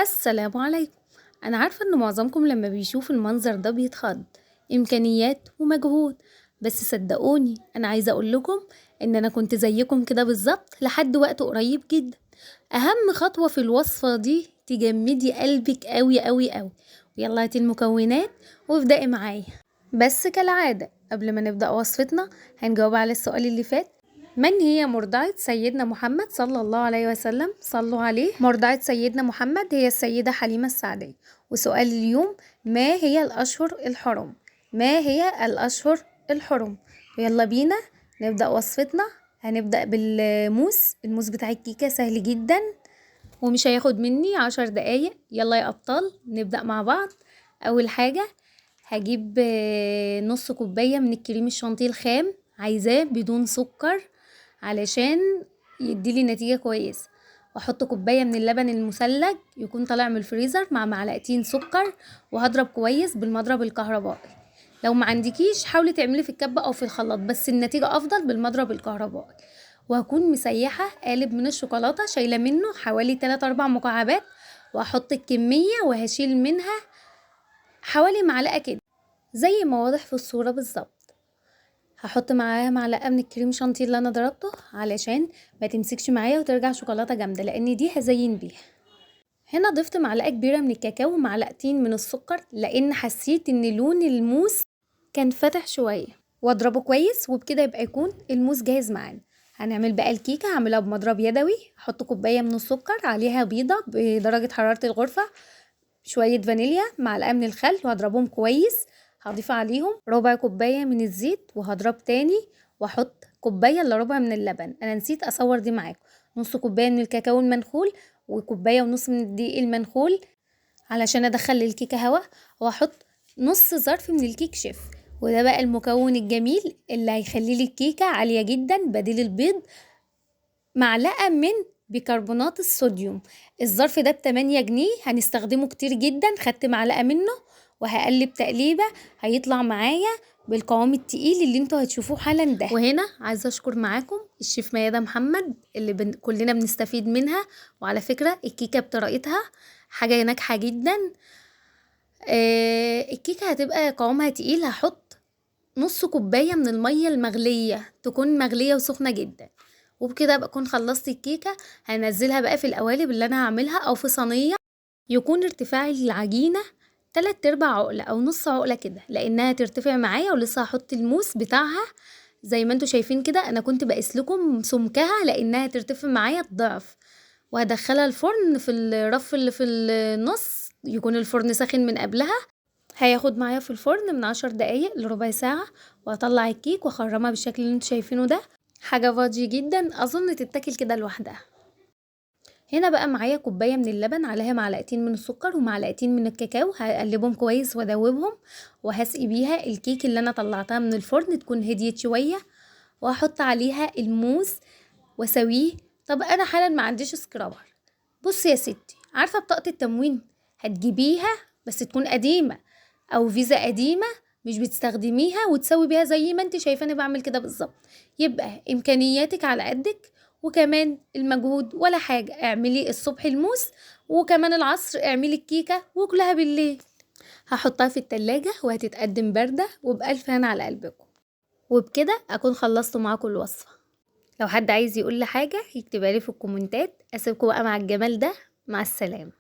السلام عليكم. أنا عارفة إن معظمكم لما بيشوف المنظر ده بيتخض، إمكانيات ومجهود، بس صدقوني أنا عايزة أقول لكم إن أنا كنت زيكم كده بالظبط لحد وقت قريب جدا. أهم خطوة في الوصفة دي تجمدي قلبك قوي قوي قوي. ويلا هاتي المكونات وابدأي معايا. بس كالعادة قبل ما نبدأ وصفتنا هنجاوب على السؤال اللي فات: من هي مرضعة سيدنا محمد صلى الله عليه وسلم؟ صلوا عليه. مرضعة سيدنا محمد هي السيدة حليمة السعدية. وسؤال اليوم: ما هي الأشهر الحرم؟ ما هي الأشهر الحرم؟ ويلا بينا نبدأ وصفتنا. هنبدأ بالموس. الموس بتاع الكيكة سهل جدا ومش هياخد مني 10 دقايق. يلا يا أبطال نبدأ مع بعض. أول حاجة هجيب نص كوباية من الكريم الشانتيه الخام، عايزاه بدون سكر علشان يديلي نتيجة كويسة. واحط كوباية من اللبن المثلج يكون طالع من الفريزر مع معلقتين سكر، وهضرب كويس بالمضرب الكهربائي. لو ما عندكيش حاولي تعملي في الكبة او في الخلاط، بس النتيجة افضل بالمضرب الكهربائي. وهكون مسيحة قالب من الشوكولاتة، شايلة منه حوالي 3-4 مكعبات، واحط الكمية وهشيل منها حوالي معلقة كده زي ما واضح في الصورة بالظبط. هحط معاها معلقة من الكريم شانتيه اللي انا ضربته علشان ما تمسكش معايا وترجع شوكولاتة جامدة، لان دي هزين بيها. هنا ضفت معلقة كبيرة من الكاكاو ومعلقتين من السكر، لان حسيت ان لون الموس كان فاتح شوية، واضربه كويس. وبكده يبقى يكون الموس جاهز معانا. هنعمل بقى الكيكة. هعملها بمضرب يدوي. هحط كوباية من السكر عليها بيضة بدرجة حرارة الغرفة، شوية فانيليا، معلقة من الخل، وهضربهم كويس. هضيف عليهم ربع كوباية من الزيت وهضرب تاني، واحط كوباية الا ربع من اللبن. انا نسيت اصور دي معاكم. نص كوباية من الكاكاو المنخول وكوباية ونص من الدقيق المنخول علشان ادخل الكيكة هوا، واحط نص ظرف من الكيك شيف. وده بقى المكون الجميل اللي هيخلي لي الكيكة عالية جدا بديل البيض، معلقة من بيكربونات الصوديوم. الظرف ده ب8 جنيه، هنستخدمه كتير جدا. خدت معلقة منه وهقلب تقليبة، هيطلع معايا بالقوام التقيل اللي انتوا هتشوفوه حالا ده. وهنا عايزة اشكر معاكم الشيف ميادة محمد اللي كلنا بنستفيد منها. وعلى فكرة الكيكة بطريقتها حاجة ناجحة جدا. الكيكة هتبقى قوامها تقيل. هحط نص كوباية من المية المغلية، تكون مغلية وسخنة جدا. وبكده ابقى اكون خلصت الكيكة. هنزلها بقى في القوالب اللي انا هعملها او في صينية يكون ارتفاع العجينة 3/4 عقلة او نص عقلة كده، لانها ترتفع معايا. ولسه هحط الموس بتاعها زي ما انتوا شايفين كده. انا كنت بقيس لكم سمكها لانها ترتفع معايا الضعف. وهدخلها الفرن في الرف اللي في النص، يكون الفرن ساخن من قبلها. هياخد معايا في الفرن من 10 دقايق لربع ساعة. وهطلع الكيك واخرمها بالشكل اللي انتوا شايفينه ده. حاجة فاضية جدا، اظن تتاكل كده لوحدها. هنا بقى معايا كوباية من اللبن عليها معلقتين من السكر ومعلقتين من الكاكاو، هقلبهم كويس وادوبهم، وهسقي بيها الكيك اللي انا طلعتها من الفرن تكون هديت شوية، وهحط عليها الموز واسويه. طب انا حالا ما عنديش scraper. بصي يا ستي، عارفة بطاقة التموين هتجيبيها بس تكون قديمة او فيزا قديمة مش بتستخدميها، وتسوي بيها زي ما انت شايفاني بعمل كده بالظبط. يبقى امكانياتك على قدك وكمان المجهود ولا حاجة. اعملي الصبح الموس وكمان العصر اعملي الكيكة وكلها بالليل. هحطها في التلاجة وهتتقدم باردة وبألف هنا على قلبكم. وبكده اكون خلصت معاكم الوصفة. لو حد عايز يقول لي حاجة يكتبها لي في الكومنتات. اسيبكم بقى مع الجمال ده. مع السلامة.